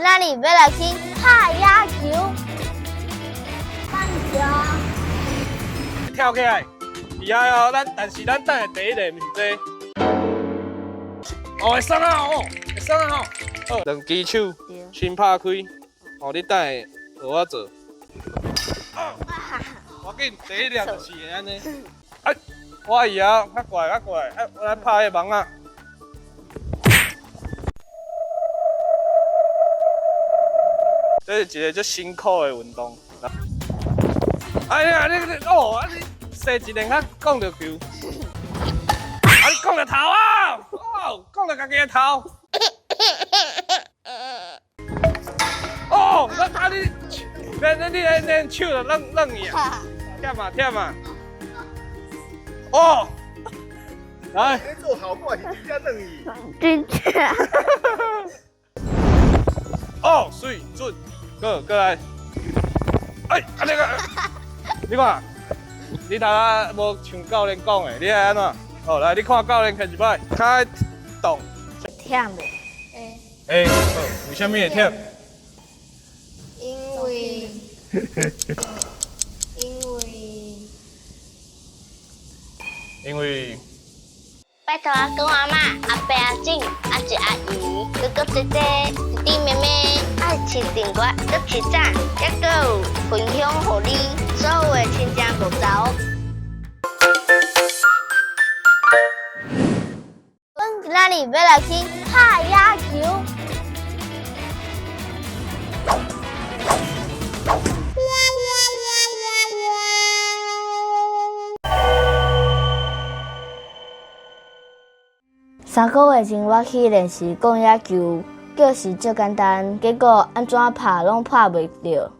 今仔日欲來去拍野球。棒球。跳起來，厲害哦！咱但是咱等下第一个毋是這個。哦，會爽啊哦，會爽啊吼。好，兩支手先拍開，哦，你等下學我做。我緊第一粒就是會按呢。哎，我會曉，較過來，較過來，啊，我來拍彼個網仔。這是一個足辛苦的運動。哎呀，你你哦，啊你射一兩下摃著球，啊你摃著頭啊！哦，摃著家己的頭。哦，啊啊你，你你你你手就軟軟去啊！忝啊忝啊！哦，來。你做效果是真正軟去。真正。哦，媠準，過過來。哎，啊你個，你看，你頭仔無像教練講的，你愛按怎？哦，來，你看教練開一擺，較動。忝無？會。好，為啥物會忝？因為，因為，因為。拜託阿公阿嬤、阿伯阿婶、阿叔阿姨、哥哥姐姐、弟弟妹妹，愛揤訂閱、閣揤讚，猶閣有分享予你所有的親情故仇。阮今仔日欲來去拍野球。3個月前，我去練習摃野球，叫是足簡單，結果按怎拍攏拍袂著。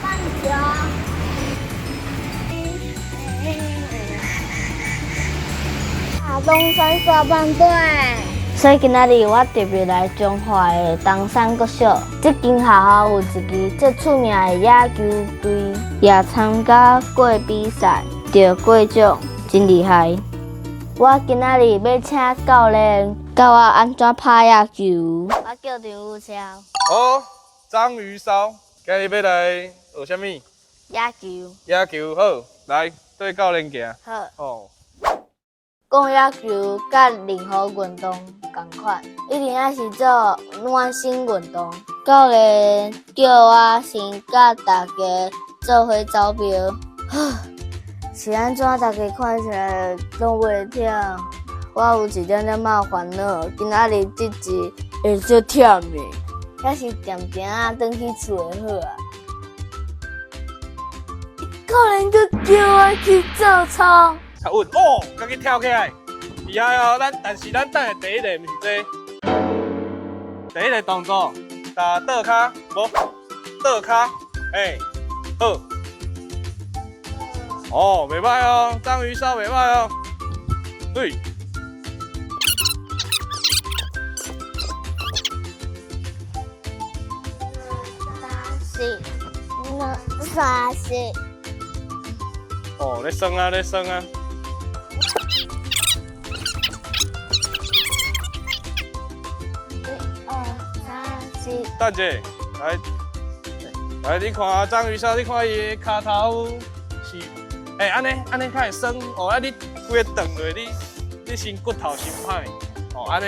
棒球。東山少棒隊。所以今仔日我特別來彰化的東山國小，這間學校有一支最出名的野球隊，也參加過比賽，得過獎，真厲害。我今仔日欲請教練教我按怎拍野球。我叫張宇超。好，章魚燒，今日欲來學啥物？野球。野球好，來對教練行。好。哦。摃野球佮任何運動仝款，一定愛是做暖身運動。教練叫我先佮大家做伙走標。是按怎大家看起來攏袂忝？我有一點點仔煩惱，今仔日這集會足忝的，猶是恬恬仔轉去厝會好啊。教練閣叫我去做操。較穩哦，家己跳起來，厲害哦！咱但是咱等下第一个毋是這個，第一个動作，打倒跤，無倒跤，欸，好。哦，袂䆀哦，章魚燒袂䆀哦，對。三四，兩三四。哦，咧耍啊，咧耍啊。一二三四。等者，來，來，你看章魚燒，你看伊的跤頭是，欸，按呢，按呢較會酸哦。啊，你規个斷落，你你身骨頭先歹，哦，按呢，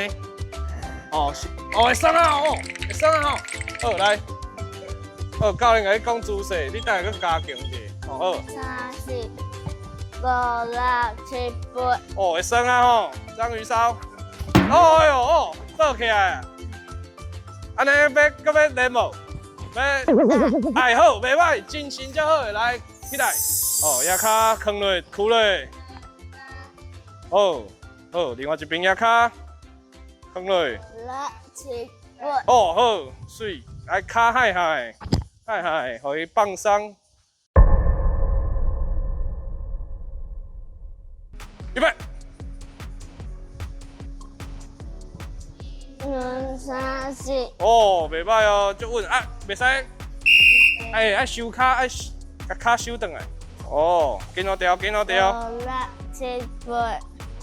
哦，哦會酸啊，哦，會酸啊，吼，好來，好，教練共你講姿勢，你等下閣加強者，哦好。三四五六七八。哦，會酸啊吼，章魚燒，哦喲哦，倒起來，按呢欲閣欲練無？欲，哎好，袂䆀，精神才好，來起來，哦，腋跤囥落，屈落，好，好，另外一邊腋跤囥落，六七八。哦好，媠，來跤海海，海海，予伊放鬆。預備。兩三四。哦，袂䆀哦，足穩啊，袂使，哎，愛收跤，愛共跤收轉來。哦，緊牢著，緊牢著。五六七八。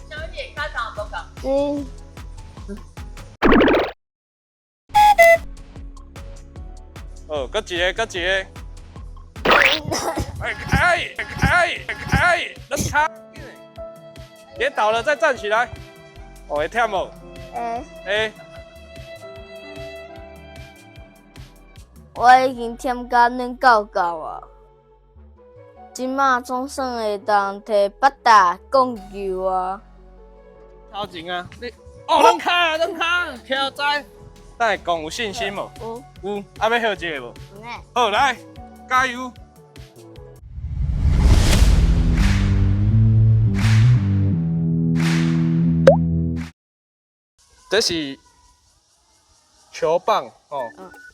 小姐，跤頭無仝。四。哦，閣一个，閣一个。哎哎哎哎，兩跤，跌倒了再站起來。哦，會忝無？會。會。我已經忝甲軟厚厚啊！這馬總算會當提八達摃球啊！頭前啊，你哦，軟跤啊，軟跤，挑戰。等下講有信心無？有。有，啊欲歇一下無？有呢。好，來，加油！這是球棒哦，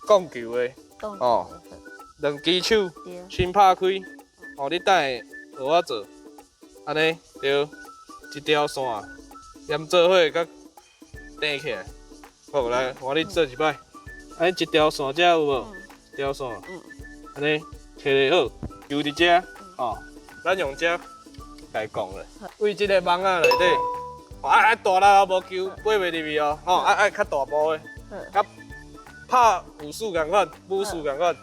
摃球的哦，兩支手先拍開，哦，你等下學我做，按呢對，一條線連做伙佮纏起來。好，來，我你做一擺，按呢一條線遮有無？一條線，按呢提咧好，球佇遮，哦，咱用遮來摃咧，對這个網仔內底。啊啊大力哦，無球飛袂入去哦，吼啊愛較大步的，佮拍武術仝款，武術仝款。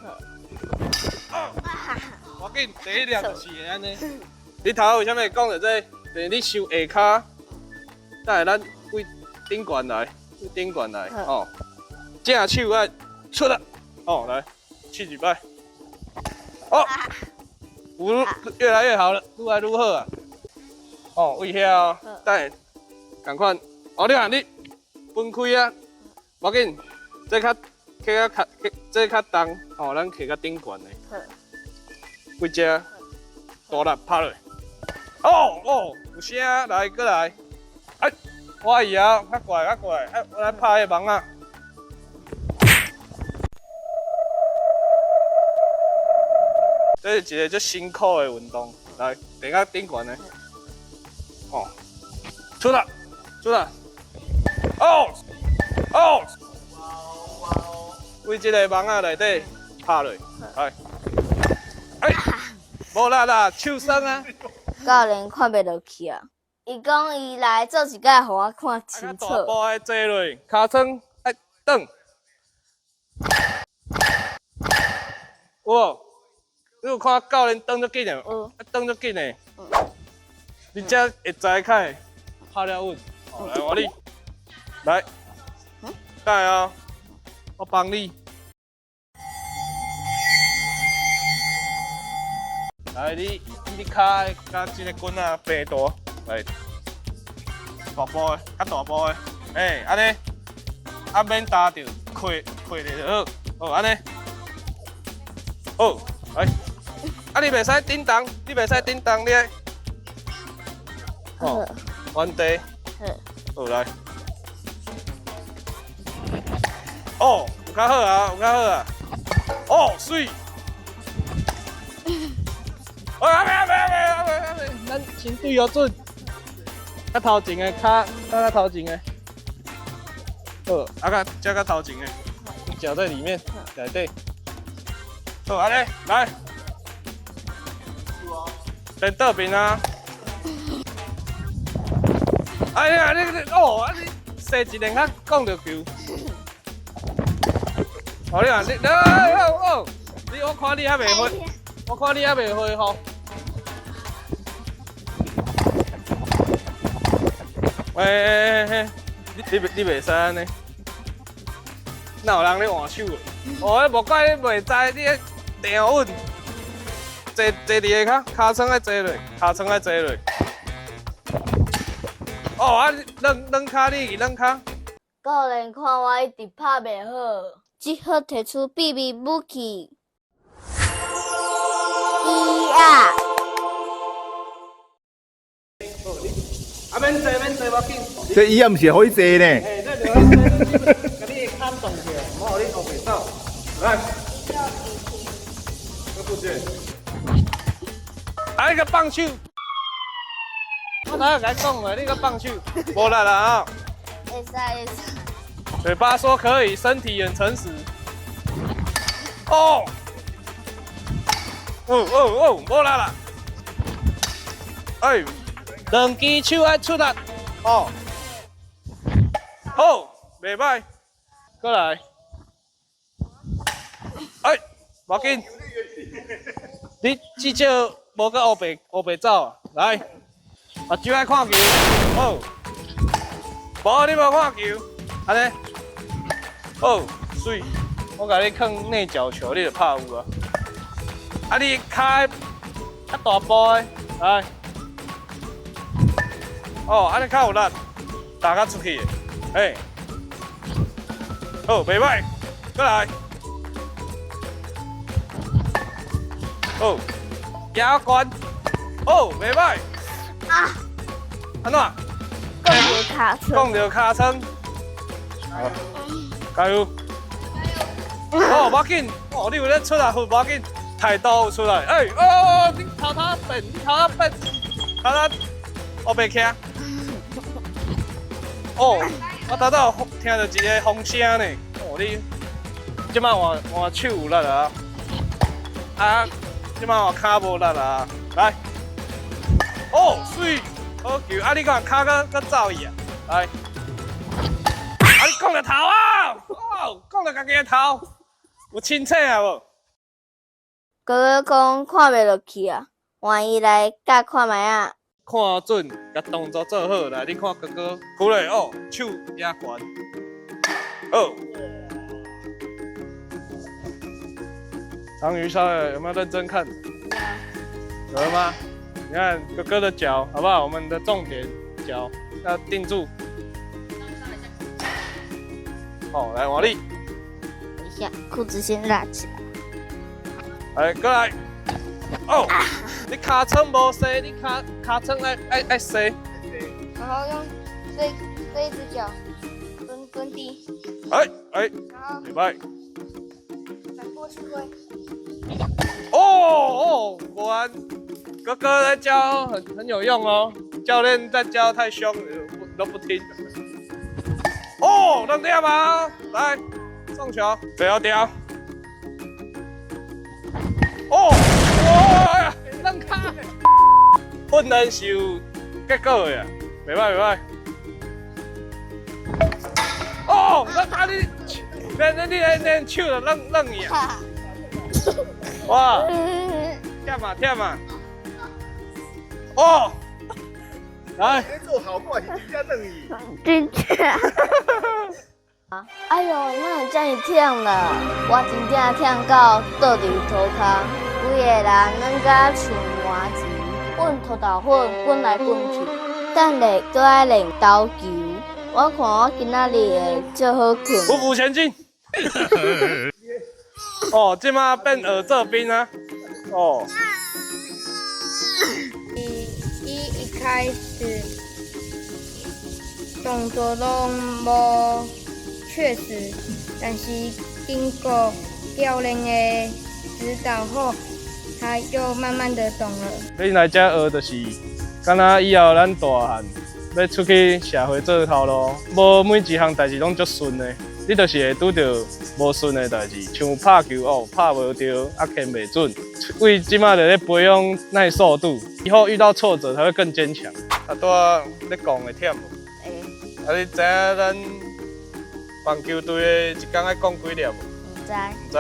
無緊，第一粒就是會按呢。你頭為啥物會講著這個？就是你傷下跤，等下咱對頂懸來，對頂懸來，吼，正手愛出力，哦，來試一擺。哦，有越來越好了，愈來愈好啊。哦，對遐哦，等下。仝款，哦，你看你分開啊，無要緊，這較較較這較重，哦，咱揢較頂懸的，對這大力拍落，哦哦，有聲，來閣來，哎，我會啊，較過來較過來，哎，我來拍彼個網仔。這是一個足辛苦的運動，來，頂較頂懸的，哦，出來。出來！哦哦，對這个網仔內底拍落，來，哎，無力啦，手酸啊！教練看袂落去啊！伊講伊來做一擺，予我看清楚。大步愛坐落，尻川愛轉。有無？你有看教練轉足緊的？有。轉足緊的。你這會知較會拍了穩。來，我你來，等下哦，我幫你。來，你你跤佮這个棍仔平大，來，大步的，較大步的，欸，按呢，啊免踏著，跨跨咧就好，好按呢，好，來，啊你袂使振動，你袂使振動，你愛，哦，原地。好來，哦，有較好啊，有較好啊，哦，媠。哦，阿妹阿妹阿妹阿妹阿妹，咱先對標準，較頭前的，跤較頭前的，好，啊較這較頭前的，腳在裡面，內底。好，按呢，來，先倒邊啊。哎呀，你你哦，啊你踅一兩下摃著球。哦，你看你，哦哦，你我看你猶袂會，我看你猶袂會吼。喂欸欸，你你你袂使按呢？哪有人咧換手的？哦，無怪你袂知，你定穩，坐坐佇下跤，尻川愛坐落，尻川愛坐落。哦，啊，軟軟跤你軟跤。教練看我一直拍袂好，只好提出秘密武器。椅仔。啊，免坐免坐，無緊。這椅仔毋是予你坐呢。欸，這就予你坐，共你的跤動起來，莫予你烏白走。來。閣不接。啊，你閣放手。我哪有共你講話，你閣放手，無力啦啊！會使會使。嘴巴說可以，身體很誠實。哦，哦哦哦，無力啦！哎，兩支手愛出力。哦，好，袂䆀，過來。哎，無要緊，你至少無閣烏白烏白走啊！來，目睭愛看球，好，無你無看球，按呢，好，媠，我共你囥內角球，你就拍有啊。啊，你跤較大步的，來，哦，按呢較有力，打較出去的，嘿，好，袂䆀，閣來。好，舉懸，好，袂䆀。啊！按怎？摃著尻川。摃著尻川。好，加油！哦，無要緊，哦，你有咧出來無要緊，態度有出來。哎，哦，你頭頭變，你頭頭變，頭頭烏白徛。哦，我頭頭聽著一个風聲呢。哦，你這擺換換手有力啊？啊，這擺換跤無力啊？來，哦，媠，好球！啊，你看跤閣閣走去啊？來，啊，你摃著頭啊！哦，摃著家己的頭，有清醒啊無？哥哥講看袂落去啊，換伊來教看覓仔。看準，共動作做好來，你看哥哥，過來哦，手舉懸，好。章魚燒有沒有認真看？有了嗎？你看哥哥的腳，好不好？我們的重點腳要定住。好，來王力。等一下，褲子先拉起來。來，過來。哦，你尻川無洗，你尻尻川愛愛愛洗。然後用這這一隻腳蹲蹲地。哎哎，然後袂䆀。反過去揮。哦哦，果然哥哥在教很很有用哦，教練在教太兇，都不聽。哦，兩點啊，來送球，最後掉。哦，哇，兩跤。訓練是有結果的啊，袂䆀袂䆀。哦，那啊你，你你你你手就軟軟去啊！哇，忝啊忝啊！哦，來，你做效果是真正軟去。真正。哎喲，哪會遮爾忝啦？我真正忝到倒佇塗跤，規个人軟甲像麻糬，滾塗豆粉滾來滾去。等下閣愛練投球，我看我今仔日會足好睏。匍匐前進。哦，這馬變學做兵啊！哦。伊一開始動作攏無確實，但是經過教練的指導後，他就慢慢的懂了。你來遮學就是，敢若以後咱大漢欲出去社會做頭路，無每一項代誌攏足順的，你就是會拄著無順的代誌，像拍球哦，拍無著，啊，牽袂準。為這馬就咧培養耐受度，以後遇到挫折才會更堅強。啊，拄仔咧講會忝無？會。啊，你知影咱棒球隊的一工愛摃幾粒無？毋知。毋知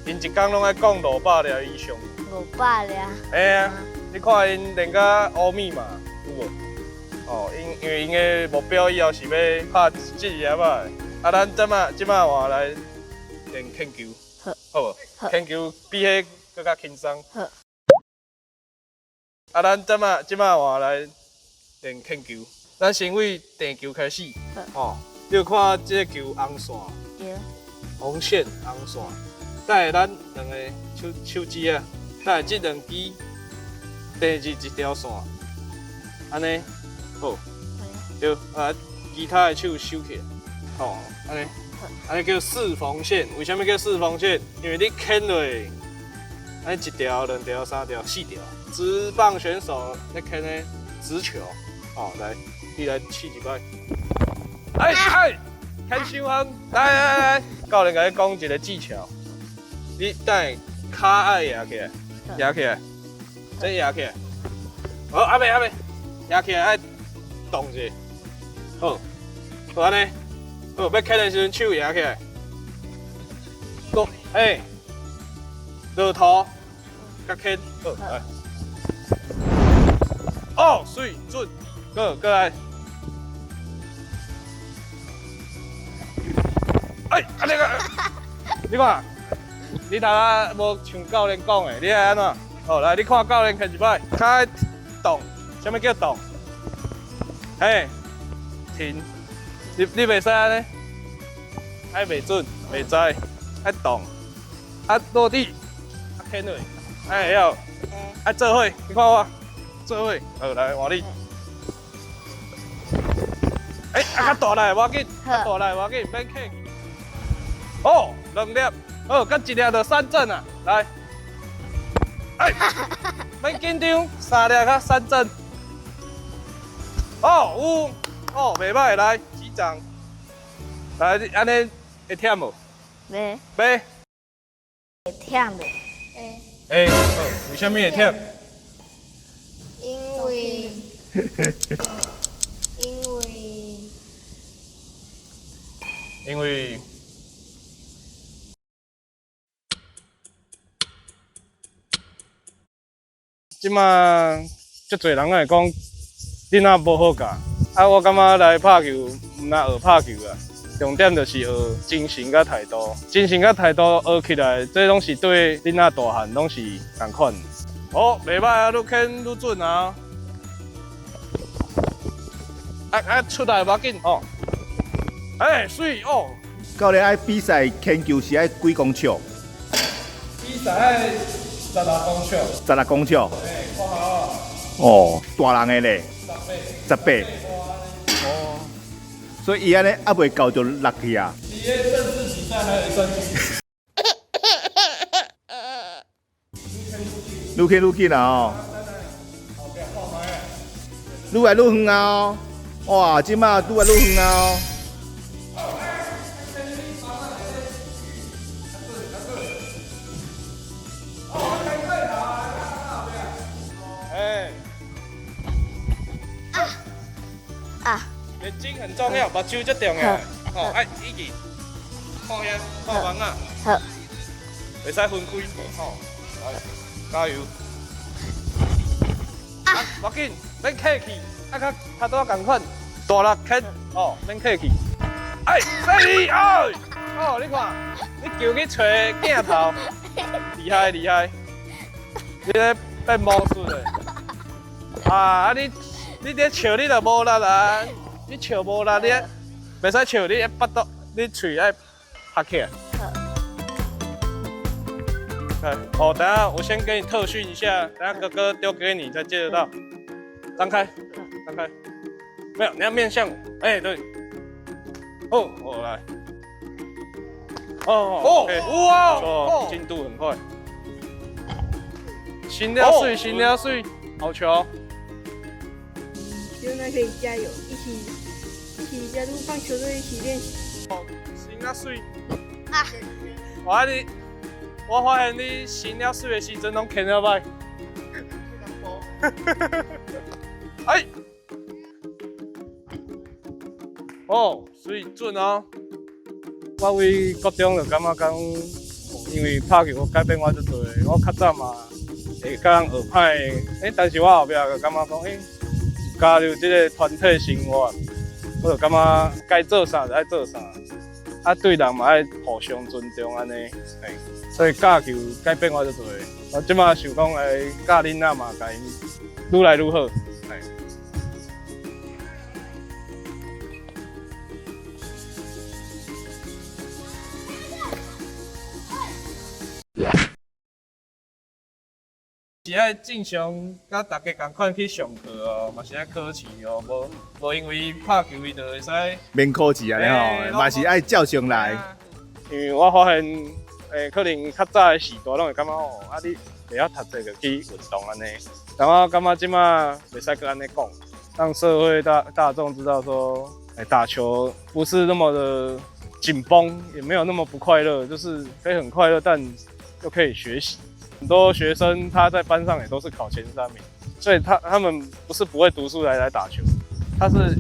，𪜶一工攏愛摃500粒以上。500粒。嘿啊，你看𪜶練甲烏密碼有無？哦，𪜶因為𪜶的目標以後是欲拍職業仔。啊，咱這馬這馬換來練牽球，好無？牽球比彼閣較輕鬆。好。啊，咱這馬這馬換來練牽球，咱先為擲球開始。哦，你有看這個球紅線？對。紅線紅線，等下咱兩個手手指仔，等下這兩支擲入一條線，按呢，好。對，啊，其他的手收起來，吼，按呢，按呢叫四縫線。為啥物叫四縫線？因為你牽落，按呢一條、兩條、三條、四條。職棒選手咧牽的直球，哦，來，你來試一擺。哎哎，牽傷遠，來來來，教練共你講一个技巧，你等下跤愛舉起來，舉起來，這舉起來，好，還未還未，舉起來愛動一下，好，好按呢，好，欲牽的時陣手舉起來，閣，哎，落塗，佮牵，好來。哦，媠準，過過來。哎，按呢個，你看，你頭仔無像教練講的，你愛按怎？好，來，你看教練牽一擺，跤愛動，啥物叫動？嘿，停，你袂使按呢，愛袂準，袂知，愛動，啊落地，啊牽落，愛會曉，愛做伙，你看我，做伙，好，來換你。欸，啊較大力，無要緊，較大力無要緊，免客氣。哦，兩粒，好，閣一粒就三振啊，來。哎，免緊張，三粒較三振。哦，有，哦，袂䆀，來，擊掌。來，你按呢會忝無？袂。袂。會忝無？會。會，好，為啥物會忝？因為，因為，因為，這馬足濟人會講，囡仔無好教，啊，我感覺來拍球，毋但學拍球啊，重點就是學精神佮態度，精神佮態度學起來，這攏是對囡仔大漢攏是仝款。好，袂䆀啊，愈牽愈準啊！啊啊，出來無要緊哦。欸，媠哦。教練愛比賽牽球是愛幾公尺？比賽愛16公尺。16公尺。欸，看好。哦，大人的咧。十八。十八。哦。所以伊按呢猶未到就落去啊。佇咧正式比賽還有一段距離。愈牽愈緊啊！哦。愈來愈遠啊！哦。哇，這馬愈來愈遠啊！哦。欸。啊。啊。眼睛很重要，目睭最重要。哦，愛一起看遐，看網仔。好。袂使分開。吼，來，加油。啊，無要緊，免客氣，啊，較較拄仔仝款，大力牽，哦，免客氣。哎，犀利，哎，哦，你看，你球去揣鏡頭，厲害厲害，你咧變魔術的。啊啊你你咧笑你就無力啊，你笑無力，你袂使笑，你腹肚，你喙愛合起來。來，哦，等下我先給你特訓一下，等下哥哥丟給你再接得到。張開，張開，沒有，你要面向我。哎，對。哦，我來。哦，哦，哇，哦，進度很快。新了媠，新了媠，好球。希望他可以加油，一起一起加入棒球隊，一起練習。哦，新了媠。啊。我你，我發現你新了媠的時陣攏牽了䆀。哎。哦，媠準哦。我為國中就感覺講，因為拍球改變我足濟，我較早嘛會共人學歹，欸，但是我後壁就感覺講，欸，加入這個團體生活，我就感覺該做啥就愛做啥，啊，對人嘛愛互相尊重按呢，欸，所以教球改變我足濟。我這馬想講來教囡仔嘛，共𪜶愈來愈好。欸。是愛正常，佮大家仝款去上課哦，嘛是愛考試哦，無無因為拍球伊就會使免考試按呢吼，嘛是愛照常來。因為我發現，欸，可能較早的時代攏會感覺哦，啊你袂曉讀冊就去運動按呢，但我感覺這馬袂使閣按呢講，讓社會大眾知道說，欸，打球不是那麼的緊繃，也沒有那麼不快樂，就是可以很快樂，但又可以學習。很多學生他在班上也都是考前3名，所以他們不是不會讀書來打球，他是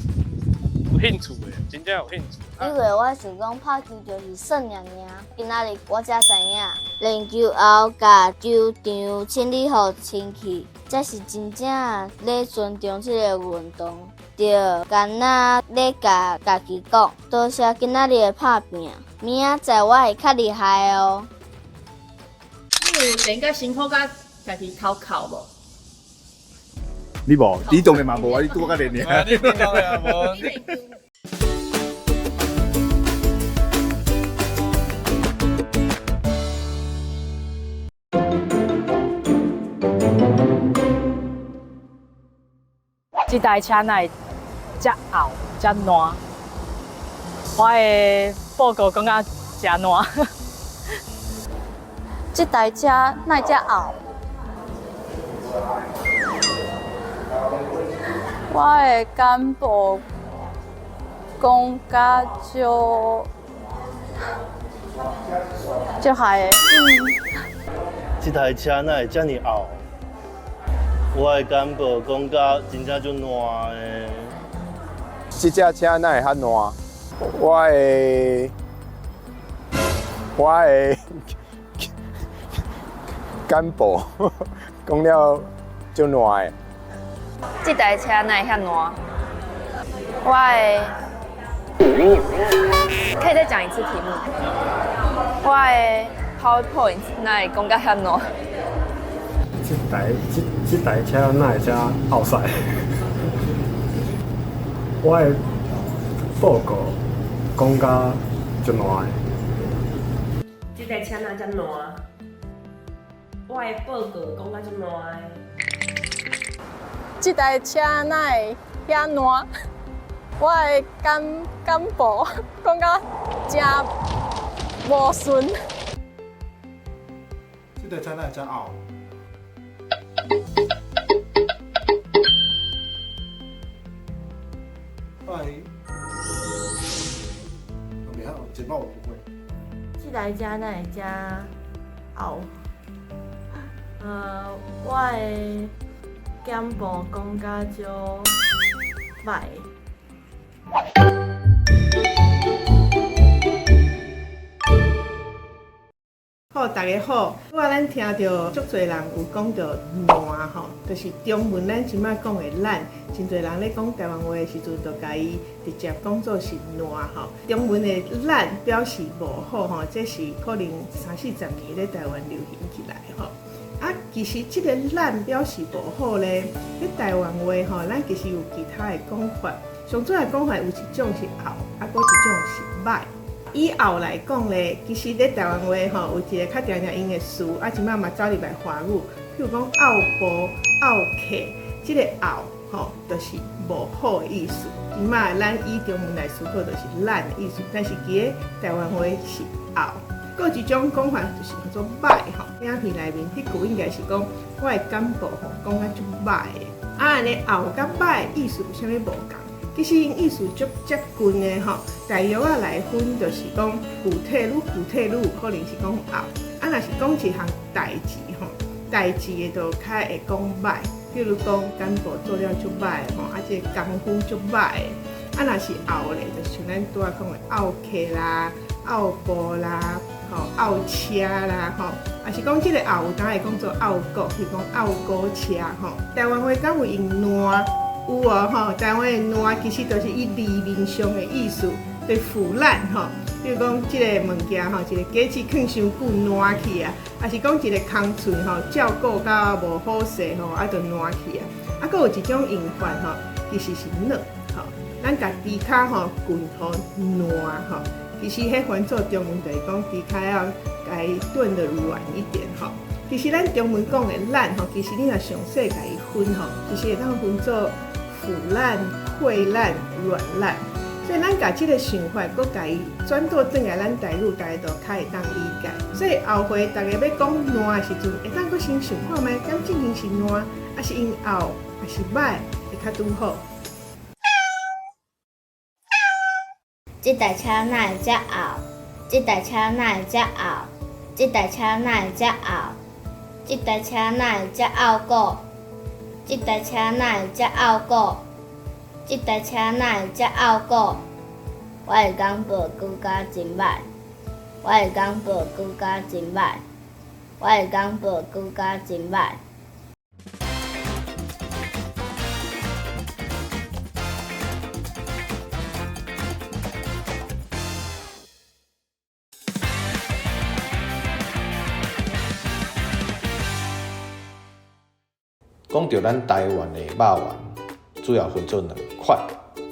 不興趣的，真正有興趣。因為我想講拍球就是耍爾爾，今仔日我才知影，練球後共球場清理予清氣，才是真正咧尊重這个運動。就敢若咧共家己講，多謝今仔日的拍拚，明仔載我會較厲害哦。你有練甲辛苦甲家己頭哭無？你無？你當然嘛無啊！你拄仔練爾。你當然無。這台車哪會遮漚遮爛？我的報告講甲誠爛。這台車哪會遮漚？我的簡報講甲足足害的。這台車哪會遮爾漚？我的簡報講甲真正足爛的。這隻車哪會遐爛？我的簡報講了足爛的。這台車哪會遐爛？我的可以再講一次題目。我的 PowerPoint 哪會講甲遐爛？這台車哪會遮漚屎？我的報告講甲足爛的。這台車哪遮爛？我的報告講甲足爛的。這台車哪會遐爛？我的簡報講甲誠無順。這台車哪會遮漚？我袂曉，這擺我不會。這台車哪會遮漚？我的簡報講甲足歹。好，大家好。拄仔咱聽著足濟人有講著爛吼，就是中文咱這擺講的爛，真濟人咧講台灣話的時陣，就共伊直接講做是爛吼。中文的爛表示無好吼，這是可能三四十年咧台灣流行起來吼。啊，其實這个爛表示無好咧，咧台灣話吼，咱其實有其他的講法。上主要講法有一種是漚，啊，閣一種是䆀。以漚來講咧，其實咧台灣話吼有一个較常常用的詞，啊，這擺嘛走入來華語，譬如講漚步、漚客，這个漚吼就是無好的意思。這擺咱以中文來思考，就是爛的意思，但是佇咧台灣話是漚。閣有一種講法就是叫做䆀吼，影片內面彼句應該是講我的簡報吼講甲足䆀的，啊，按呢漚佮䆀意思有啥物無仝？其實𪜶意思足接近的吼，大約仔來分就是講具體愈具體愈有可能是講漚，啊，若是講一項代誌吼，代誌的就較會講䆀，比如講簡報做了足䆀吼，啊，這個功夫足䆀的，啊，若是漚咧，就是像咱拄仔講的漚客啦、漚步啦、吼漚車啦吼，啊是講這个漚有當會講做漚股，比如講漚股車吼。台灣話敢有用爛？有哦吼，台灣的爛其實就是伊字面上的意思，就是腐爛吼。比如講，這个物件吼，一个果子囥傷久爛去啊，抑是講一个空喙吼，照顧甲無好勢吼，啊就爛去啊。啊，閣有一種用法吼，其實是軟吼，咱共豬跤吼滾予爛吼，其實彼翻做中文就是講豬跤要共伊燉得軟一點吼。其實咱中文講的爛吼，其實你若詳細共伊分吼，其實會當分做腐爛、潰爛、軟爛。所以咱共這个想法，閣共伊轉倒轉來，咱台語，大家就較會當理解。所以後回逐家欲講爛的時陣，會當閣先想看覓，敢真正是爛，抑是用漚，抑是䆀，會較拄好。這台車哪會遮漚？這台車哪會遮漚？這台車哪會遮漚？這台車哪會遮漚股？這台車哪會遮漚股？這台車哪會遮拗鼓？我的簡報講甲真歹，我的簡報講甲真歹，我的簡報講甲真歹。講到咱台灣的肉圓，主要分做兩款，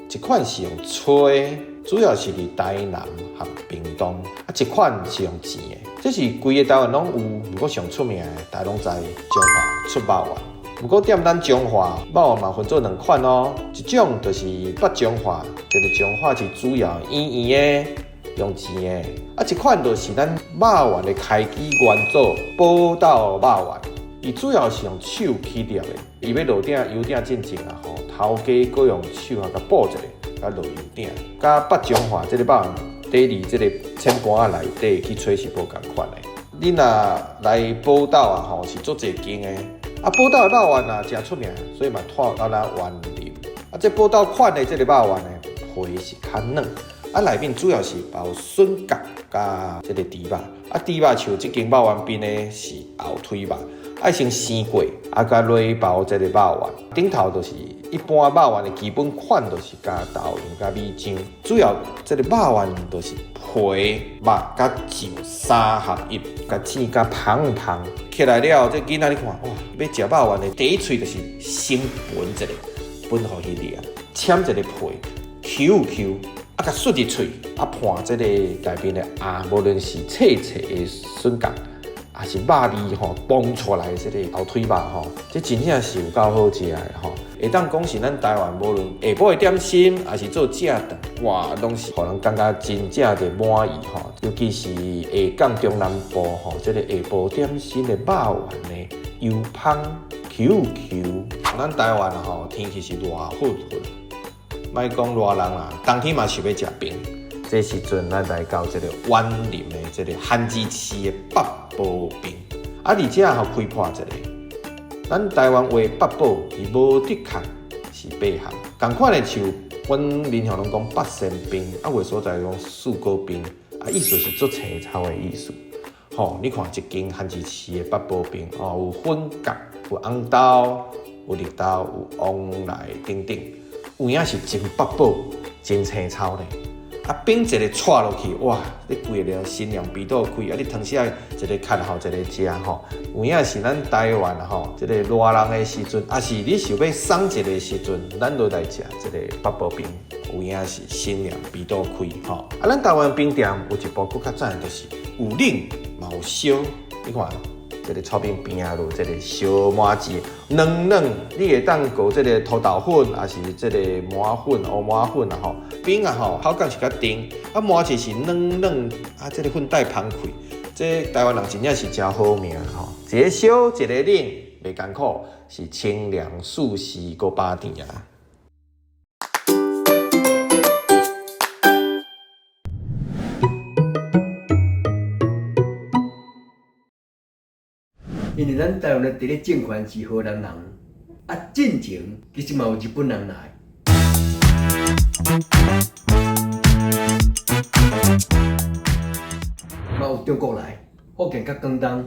一款是用炊的，主要是佇台南和屏東；啊，一款是用煎的，這是規个台灣攏有，毋過上出名的，大家攏知彰化出肉圓。毋過踮咱彰化，肉圓嘛分做兩款哦，一種就是北彰化，這个彰化是主要圓圓的，用煎的；啊，一款就是咱肉圓的開基元祖寶斗肉圓。伊主要是用手去捏的，伊欲落鼎油鼎進前啊吼，頭家閣用手啊共補一下，共落油鼎。佮北彰化這个肉圓，底佇這个浅盤仔內底去炊是無仝款的。你若來寶斗啊吼，是足濟間的。啊，寶斗的肉圓啊，誠出名，所以嘛湠到咱員林。啊，這寶斗款的這个肉圓呢，皮是較軟，啊，內面主要是包筍角佮這个豬肉。啊，豬肉像這間肉圓邊的是後腿肉。愛先生過，啊，佮落包這個肉圓，頂頭就是一般肉圓的基本款，就是加豆油、佮米漿。主要這個肉圓就是皮、肉佮醬三合一，共煎甲香香。起來了，這囡仔你看，哇，欲食肉圓的第一喙就是先分一个，分予彼粒，攕一个皮，抾抾，啊，共吮入喙，啊，伴這个內面的餡，無論是脆脆的筍角。也是肉味吼，蹦出來的這个後腿肉吼，這真正是有夠好食的吼。會當講是咱台灣無論下晡的點心，抑是做正頓，哇，攏是予人感覺真正的滿意吼。尤其是下港中南部吼，這个下晡點心的肉圓呢，油芳 Q Q。咱台灣吼，天氣是熱煳煳，莫講熱人啦，冬天嘛想欲食冰。這時陣，咱來到這个員林的這个番子市的八寶冰，啊，而且吼開破一个，咱台灣話八寶，伊無的確是八項，仝款的像阮民雄攏講八仙冰，啊，有的所在講四果冰，啊，意思是足青草的意思。吼，你看一間番子市的八寶冰，哦，有粉葛，有紅豆，有綠豆，有旺來等等，有影是真八寶，真青草咧。啊，冰一个掣落去，哇！你規个人身涼鼻都開，啊，你湯匙一个崁吼，一个食吼，有影是咱台灣吼，這个熱人的時陣，抑是你想欲爽一个時陣，咱就來食這个八寶冰，有影是身涼鼻都開吼。啊，咱台灣冰店有一部閣較讚的，就是有冷嘛有燒，你看。這个炒冰邊仔落這个燒麻糬，軟軟，你會當裹這个塗豆粉，抑是這个麻粉、烏麻粉啊吼。冰啊吼，口感是較甜，啊麻糬是軟軟，啊這个粉帶芳開，這台灣人真正是誠好命吼。一个燒，一个冷，袂艱苦，是清涼舒適閣飽甜啊。因為咱台灣的地理政權是荷蘭人，啊，進前其實嘛有日本人來，嘛有中國來，福建佮廣東，啊，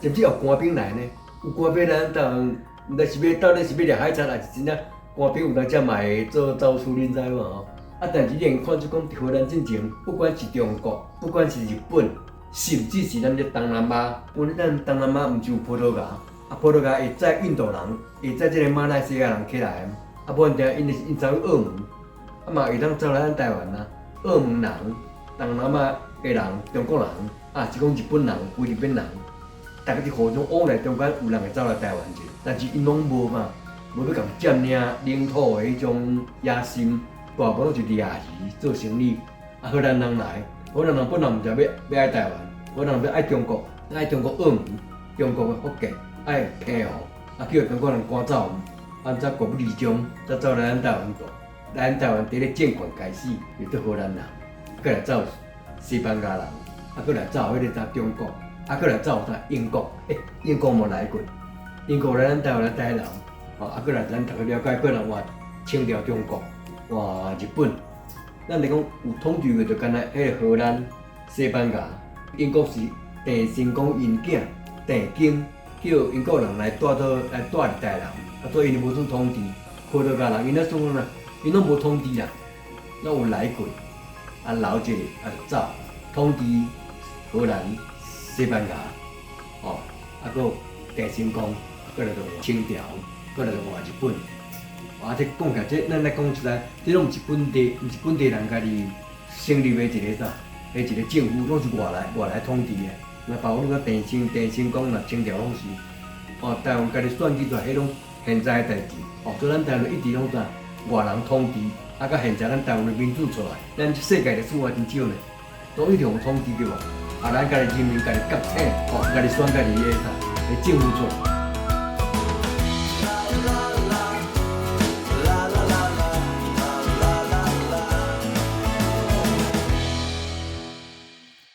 甚至有官兵來呢。有官兵來咱台灣，毋知是欲到底是欲掠海賊，抑是真正官兵有當時嘛會做走私，恁知無吼？啊，但是你會看出講，荷蘭進前，不管是中國，不管是日本。甚至是咱咧東南亞，本來咱東南亞毋是有葡萄牙，啊葡萄牙會載印度人，會載這个馬來西亞人起來，啊無定𪜶是𪜶走去澳門，啊嘛會當走來咱台灣啊。澳門人、東南亞的人、中國人，啊是講日本人、菲律賓人，逐家佇互相往來中間有人會走來台灣者，但是𪜶攏無嘛，無欲共佔領領土的彼種野心，大部攏是掠魚做生意。啊荷蘭人來，荷蘭人本來毋是欲欲愛台灣。荷蘭人欲愛中國，愛中國澳門，中國的福建，愛澎湖，啊叫中國人趕走，啊才國不離中，才走來咱台灣住。來咱台灣佇咧政權開始，就佇荷蘭人，閣來走西班牙人，啊閣來走彼個啥中國，啊閣來走啥英國，欸，英國嘛來過，英國來咱台灣來待留，吼，啊閣來咱逐个了解過來話，清朝中國。換日本。咱來講有統治過就干焦彼个荷蘭、西班牙、英國是鄭成功𪜶囝鄭經叫英國人來帶到來帶佇台南，啊，所以𪜶無算統治。葡萄牙人𪜶咧算講啦，𪜶攏無統治啦，攏有來過，啊留一下啊就走，統治荷蘭、西班牙，哦，啊閣鄭成功，閣來就換清朝，閣來就換日本。啊，這講起來，這咱來講實在，這攏毋是本地，毋是本地人家己成立的一个啥，彼一个政府，攏是外來統治的。那包括你講鄭成功啦，清朝攏是，哦，台灣家己選舉出來，彼攏現在的代誌。哦，所以咱台灣一直攏啥，外人統治，啊，到現在咱台灣的民主出來，咱世界歷史也真少呢，攏一直予統治對無？啊，咱家己人民家己覺醒，哦，家己選家己的啥，的政府出來。